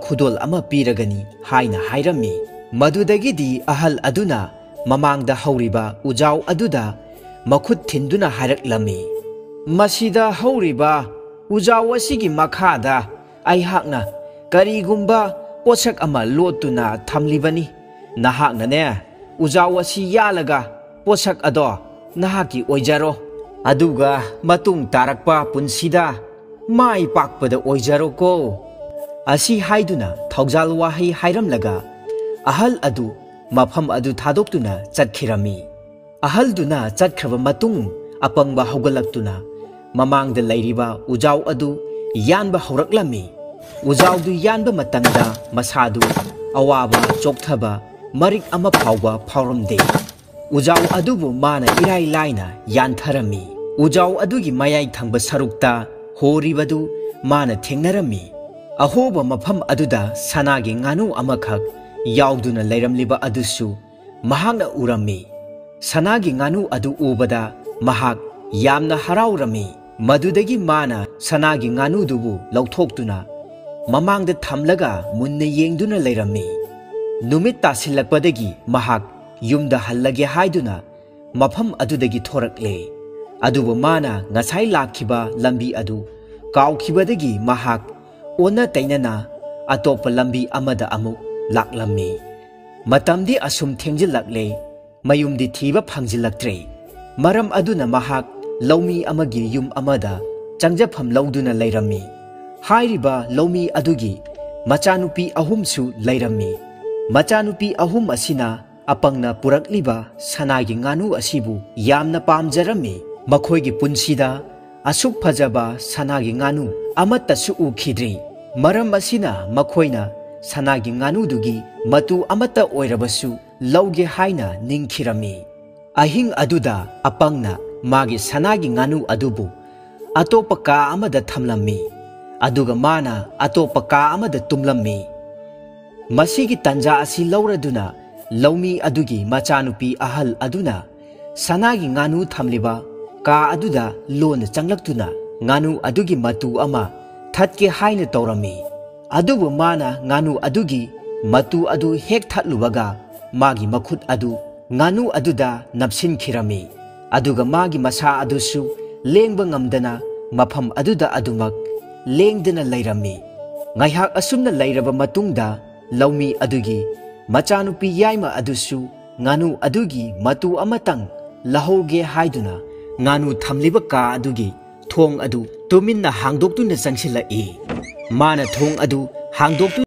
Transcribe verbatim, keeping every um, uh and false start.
ꯈꯨꯗꯣꯜ ꯑꯃ ꯄꯤꯔꯒꯅꯤ" ꯍꯥꯏꯅ ꯍꯥꯏꯔꯝꯃꯤ꯫ ꯃꯗꯨꯗꯒꯤꯗꯤ ꯑꯍꯜ ꯑꯗꯨꯅ ꯃꯃꯥꯡꯗ ꯍꯧꯔꯤꯕ ꯎꯖꯥꯎ ꯑꯗꯨꯗ ꯃꯈꯨꯠ ꯊꯤꯟꯗꯨꯅ ꯍꯥꯏꯔꯛꯂꯝꯃꯤ, "ꯃꯁꯤꯗ ꯍꯧꯔꯤꯕ ꯎꯖꯥꯎ ꯑꯁꯤꯒꯤ ꯃꯈꯥꯗ ꯑꯩꯍꯥꯛꯅ ꯀꯔꯤꯒꯨꯝꯕ ꯄꯣꯠꯁꯛ ꯑꯃ ꯂꯣꯠꯇꯨꯅ ꯊꯝꯂꯤꯕꯅꯤ꯫ ꯅꯍꯥꯛꯅꯅꯦ, ꯎꯖꯥꯎ ꯑꯁꯤ ꯌꯥꯜꯂꯒ ꯄꯣꯠꯁꯛ ꯑꯗꯣ ꯅꯍꯥꯛꯀꯤ ꯑꯣꯏꯖꯔꯣ꯫ ꯑꯗꯨꯒ ꯃꯇꯨꯡ ꯇꯥꯔꯛꯄ ꯄꯨꯟꯁꯤꯗ ꯃꯥꯏ ꯄꯥꯛꯄꯗ ꯑꯣꯏꯖꯔꯣꯀꯣ"꯫ ꯑꯁꯤ ꯍꯥꯏꯗꯨꯅ ꯊꯧꯖꯥꯜ ꯋꯥꯍꯩ ꯍꯥꯏꯔꯝꯂꯒ ꯑꯍꯜ ꯑꯗꯨ ꯃꯐꯝ ꯑꯗꯨ ꯊꯥꯗꯣꯛꯇꯨꯅ ꯆꯠꯈꯤꯔꯝꯃꯤ꯫ ꯑꯍꯜꯗꯨꯅ ꯆꯠꯈ꯭ꯔꯕ ꯃꯇꯨꯡ, ꯑꯄꯪꯕ ꯍꯧꯒꯠꯂꯛꯇꯨꯅ ꯃꯃꯥꯡꯗ ꯂꯩꯔꯤꯕ ꯎꯖꯥꯎ ꯑꯗꯨ ꯌꯥꯟꯕ ꯍꯧꯔꯛꯂꯝꯃꯤ꯫ ꯎꯖꯥꯎꯗꯨ ꯌꯥꯟꯕ ꯃꯇꯝꯗ ꯃꯁꯥꯗꯨ ꯑꯋꯥꯕ, ꯆꯣꯛꯊꯕ, ꯃꯔꯤꯛ ꯑꯃ ꯐꯥꯎꯕ ꯐꯥꯎꯔꯝꯗꯦ꯫ ꯎꯖꯥꯎ ꯑꯗꯨꯕꯨ ꯃꯥꯅ ꯏꯔꯥꯏ ꯂꯥꯏꯅ ꯌꯥꯟꯊꯔꯝꯃꯤ꯫ ꯎꯖꯥꯎ ꯑꯗꯨꯒꯤ ꯃꯌꯥꯏ ꯊꯪꯕ ꯁꯔꯨꯛꯇ ꯍꯣꯔꯤꯕꯗꯨ ꯃꯥꯅ ꯊꯦꯡꯅꯔꯝꯃꯤ꯫ ꯑꯍꯣꯕ ꯃꯐꯝ ꯑꯗꯨꯗ ꯁꯅꯥꯒꯤ ꯉꯥꯅꯨ ꯑꯃꯈꯛ ꯌꯥꯎꯗꯨꯅ ꯂꯩꯔꯝꯂꯤꯕ ꯑꯗꯨꯁꯨ ꯃꯍꯥꯛꯅ ꯎꯔꯝꯃꯤ꯫ ꯁꯅꯥꯒꯤ ꯉꯥꯅꯨ ꯑꯗꯨ ꯎꯕꯗ ꯃꯍꯥꯛ ꯌꯥꯝꯅ ꯍꯔꯥꯎꯔꯝꯃꯤ꯫ ꯃꯗꯨꯗꯒꯤ ꯃꯥꯅ ꯁꯅꯥꯒꯤ ꯉꯥꯅꯨꯗꯨꯕꯨ ꯂꯧꯊꯣꯛꯇꯨꯅ ꯃꯃꯥꯡꯗ ꯊꯝꯂꯒ ꯃꯨꯟꯅ ꯌꯦꯡꯗꯨꯅ ꯂꯩꯔꯝꯃꯤ꯫ ꯅꯨꯃꯤꯠ ꯇꯥꯁꯤꯜꯂꯛꯄꯗꯒꯤ ꯃꯍꯥꯛ ꯌꯨꯝꯗ ꯍꯜꯂꯒꯦ ꯍꯥꯏꯗꯨꯅ ꯃꯐꯝ ꯑꯗꯨꯗꯒꯤ ꯊꯣꯔꯛꯂꯦ꯫ ꯑꯗꯨꯕꯨ ꯃꯥꯅ ꯉꯁꯥꯏ ꯂꯥꯛꯈꯤꯕ ꯂꯝꯕꯤ ꯑꯗꯨ ꯀꯥꯎꯈꯤꯕꯗꯒꯤ ꯃꯍꯥꯛ ꯑꯣꯟꯅ ꯇꯩꯅꯅ ꯑꯇꯣꯞꯄ ꯂꯝꯕꯤ ꯑꯃꯗ ꯑꯃꯨꯛ ꯂꯥꯛꯂꯝꯃꯤ꯫ ꯃꯇꯝꯗꯤ ꯑꯁꯨꯝ ꯊꯦꯡꯖꯤꯜꯂꯛꯂꯦ, ꯃꯌꯨꯝꯗꯤ ꯊꯤꯕ ꯐꯪꯖꯤꯜꯂꯛꯇ꯭ꯔꯦ꯫ ꯃꯔꯝ ꯑꯗꯨꯅ ꯃꯍꯥꯛ ꯂꯧꯃꯤ ꯑꯃꯒꯤ ꯌꯨꯝ ꯑꯃꯗ ꯆꯪꯖꯐꯝ ꯂꯧꯗꯨꯅ ꯂꯩꯔꯝꯃꯤ꯫ ꯍꯥꯏꯔꯤꯕ ꯂꯧꯃꯤ ꯑꯗꯨꯒꯤ ꯃꯆꯥꯅꯨꯄꯤ ꯑꯍꯨꯝꯁꯨ ꯂꯩꯔꯝꯃꯤ꯫ ꯃꯆꯥꯅꯨꯄꯤ ꯑꯍꯨꯝ ꯑꯁꯤꯅ ꯑꯄꯪꯅ ꯄꯨꯔꯛꯂꯤꯕ ꯁꯅꯥꯒꯤ ꯉꯥꯅꯨ ꯑꯁꯤꯕꯨ ꯌꯥꯝꯅ ꯄꯥꯝꯖꯔꯝꯃꯤ꯫ ꯃꯈꯣꯏꯒꯤ ꯄꯨꯟꯁꯤꯗ ꯑꯁꯨꯛ ꯐꯖꯕ ꯁꯅꯥꯒꯤ ꯉꯥꯅꯨ ꯑꯃꯠꯇꯁꯨ ꯎꯈꯤꯗ꯭ꯔꯤ꯫ ꯃꯔꯝ ꯑꯁꯤꯅ ꯃꯈꯣꯏꯅ ꯁꯅꯥꯒꯤ ꯉꯥꯅꯨꯗꯨꯒꯤ ꯃꯇꯨ ꯑꯃꯠꯇ ꯑꯣꯏꯔꯕꯁꯨ ꯂꯧꯒꯦ ꯍꯥꯏꯅ ꯅꯤꯡꯈꯤꯔꯝꯃꯤ꯫ ꯑꯍꯤꯡ ꯑꯗꯨꯗ ꯑꯄꯪꯅ ꯃꯥꯒꯤ ꯁꯅꯥꯒꯤ ꯉꯥꯅꯨ ꯑꯗꯨꯕꯨ ꯑꯇꯣꯞꯄ ꯀꯥ ꯑꯃꯗ ꯊꯝꯂꯝꯃꯤ, ꯑꯗꯨꯒ ꯃꯥꯅ ꯑꯇꯣꯞꯄ ꯀꯥ ꯑꯃꯗ ꯇꯨꯝꯂꯝꯃꯤ꯫ ꯃꯁꯤꯒꯤ ꯇꯟꯖꯥ ꯑꯁꯤ ꯂꯧꯔꯗꯨꯅ ꯂꯧꯃꯤ ꯑꯗꯨꯒꯤ ꯃꯆꯥꯅꯨꯄꯤ ꯑꯍꯜ ꯑꯗꯨꯅ ꯁꯅꯥꯒꯤ ꯉꯥꯅꯨ ꯊꯝꯂꯤꯕ ꯀꯥ ꯑꯗꯨꯗ ꯂꯣꯟꯅ ꯆꯪꯂꯛꯇꯨꯅ ꯉꯥꯅꯨ ꯑꯗꯨꯒꯤ ꯃꯇꯨ ꯑꯃ ꯊꯠꯀꯦ ꯍꯥꯏꯅ ꯇꯧꯔꯝꯃꯤ꯫ ꯑꯗꯨꯕꯨ ꯃꯥꯅ ꯉꯥꯅꯨ ꯑꯗꯨꯒꯤ ꯃꯇꯨ ꯑꯗꯨ ꯍꯦꯛ ꯊꯠꯂꯨꯕꯒ, ꯃꯥꯒꯤ ꯃꯈꯨꯠ ꯑꯗꯨ ꯉꯥꯅꯨ ꯑꯗꯨꯗ ꯅꯞꯁꯤꯟꯈꯤꯔꯝꯃꯤ, ꯑꯗꯨꯒ ꯃꯥꯒꯤ ꯃꯁꯥ ꯑꯗꯨꯁꯨ ꯂꯦꯡꯕ ꯉꯝꯗꯅ ꯃꯐꯝ ꯑꯗꯨꯗ ꯑꯗꯨꯃꯛ ꯂꯦꯡꯗꯅ ꯂꯩꯔꯝꯃꯤ꯫ ꯉꯥꯏꯍꯥꯛ ꯑꯁꯨꯝꯅ ꯂꯩꯔꯕ ꯃꯇꯨꯡꯗ, ꯂꯧꯃꯤ ꯑꯗꯨꯒꯤ ꯃꯆꯥꯅꯨꯄꯤ ꯌꯥꯏꯃ ꯑꯗꯨꯁꯨ ꯉꯥꯅꯨ ꯑꯗꯨꯒꯤ ꯃꯇꯨ ꯑꯃꯇꯪ ꯂꯧꯍꯧꯒꯦ ꯍꯥꯏꯗꯨꯅ ꯉꯥꯅꯨ ꯊꯝꯂꯤꯕ ꯀꯥ ꯑꯗꯨꯒꯤ ꯊꯣꯡ ꯑꯗꯨ ꯇꯨꯃꯤꯟꯅ ꯍꯥꯡꯗꯣꯛꯇꯨꯅ ꯆꯪꯁꯤꯜꯂꯛꯏ꯫ ꯃꯥꯅ ꯊꯣꯡ ꯑꯗꯨ ꯍꯥꯡꯗꯣꯛꯇꯨꯅ